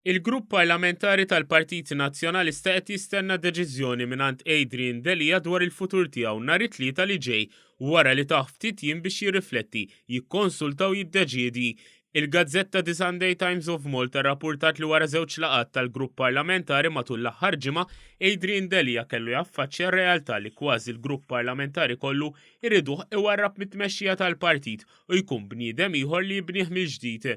Il-Grupp Parlamentari tal-Partit Nazzjonalista qed jistenna deċiżjoni mingħand Adrian Delia dwar il-futur tiegħu nhar it-Tlieta li ġej wara li tah ftit jiem biex jirrifletti, jikkonsulta u jiddeċiedi. Il-gazzetta The Sunday Times of Malta rrappurtat li wara żewġ laqgħat tal-Grupp Parlamentari matul l-aħħar ġimgħa, Adrian Delia kellu jaffaċċja r-realtà li kważi l-Grupp Parlamentari kollu jriduh iwarrab mit-tmexxija tal-partit u jkun bniedem ieħor li jibnih mill-ġdid.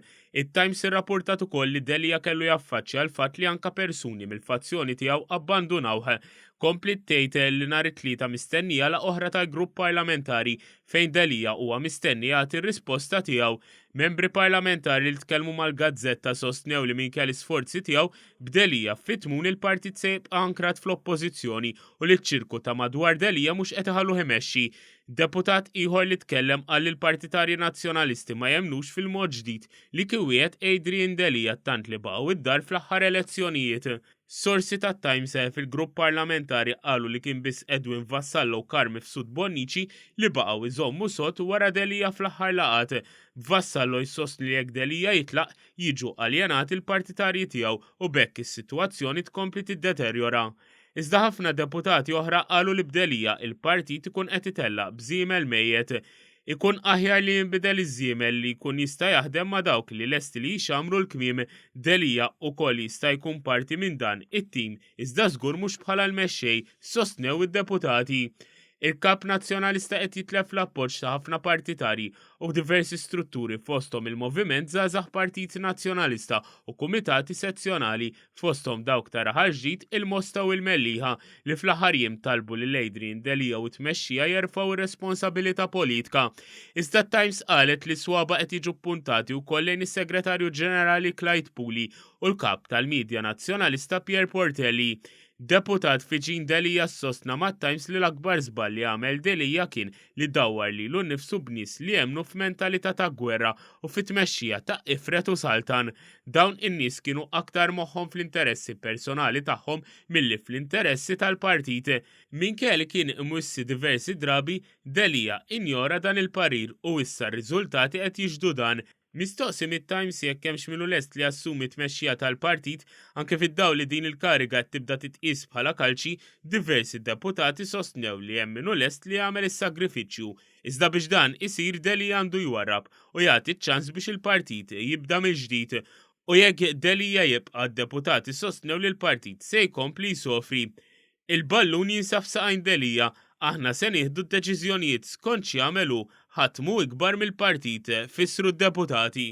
It-Times irrappurtat ukoll li Delia kellu jaffaċċja l-fatt li anka persuni mill-fazzjoni tiegħu abbandunawh. Kompliet tgħid li nhar it-Tlieta mistennija laqgħa oħra tal-grupp parlamentari fejn Delia huwa mistenni jagħti r-risposta tiegħu. Membri parlamentari li tkellmu mal-gazzetta sostnew li minkejja l-isforzi tiegħu, b'Delia fit-tmun il-partit se jibqa' ankrat fl-Oppożizzjoni u li ċ-ċirku ta' madwar Delia mhux qed iħalluh imexxi. Deputat ieħor li tkellem qal li l-partitarji Nazzjonalisti ma jemmnux fil-mod ġdid li kien wiegħed Adrian Delia tant li baqgħu id-dar fl-aħħar elezzjonijiet. Sorsi tat-Times fil-grupp parlamentari qalu li kien biss Edwin Vassallo u Carm Mifsud Bonnici li baqgħu jżommu sod wara Delia fl-aħħar laqgħat, b'Vassallo jsostni li jekk Delia jitlaq, jiġu aljenati l-partitarji tiegħu u b'hekk is-sitwazzjoni tkompli tiddeterjora. Iżda ħafna deputati oħra qalu li b'Delia il-partit ikun qed itellaq b'żiemel mejjet. Ikun aħjar li jinbidel iż-żiemel li jkun jista' jaħdem ma' dawk li lesti li jxammru l-kmiem. Delia ukoll jista' jkun parti minn dan it-tim iżda żgur mhux bħala l-mexxej, sostnew id-deputati. Il-Kap Nazzjonalista qed jitlef l-appoġġ ta' ħafna partitarji u diversi strutturi fosthom il-Moviment Żgħażagħ Partit Nazzjonalista u kumitati sezzjonali fosthom dawk ta' Raħal Ġdid, il-Mosta u l-Mellieħa, li fl-aħħar jiem talbu lil Adrian Delia u t-tmexxija jerfgħu r-responsabilità politka. Iżda t-Times qalet li s-swaba' qed jiġu ppuntati wkoll lejn is-Segretarju Ġenerali Clyde Puli u l-Kap tal-Media Nazzjonalista Pierre Portelli. Deputat viċin Delia sostna mat-Times li l-akbar żball li għamel Delia kien li dawwar lilu nnifsu b'nies li jemmnu f'mentalità ta' gwerra u fi tmexxija ta' ifred u saltan. Dawn in-nies kienu aktar moħħhom fl-interessi personali tagħhom milli fl-interessi tal-partit. Minkejja li kien imwissi diversi drabi, Delia injora dan il-parir u issa r-riżultati qed jixhdu dan. Mistoqsi mit-Times jekk hemmx min hu lest li jassumi t-tmexxija tal-partit, anke fid-dawl li din il-kariga qed tibda titqies bħala kalċi, diversi deputati sostnew li hemm min hu lest li jagħmel is-sagrifiċċju. Iżda biex dan isir Delia għandu jwarrab u jagħti ċ-ċans biex il-partit jibda mill-ġdid. U jekk Delia jibqa' d-deputati sostnew li l-partit se jkompli jsofri. Il-ballun jinsab f'saqajn Delia, aħna se nieħdu d-deċiżjonijiet skont x'jagħmel hu, ħadd mhu ikbar mill-partit, fissru d-deputati.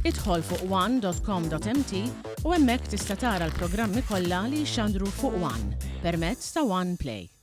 Idħol fuq one.com.mt u hemmhekk tista' tara l-programmi kollha li jixxandru fuq One permezz ta' One Play.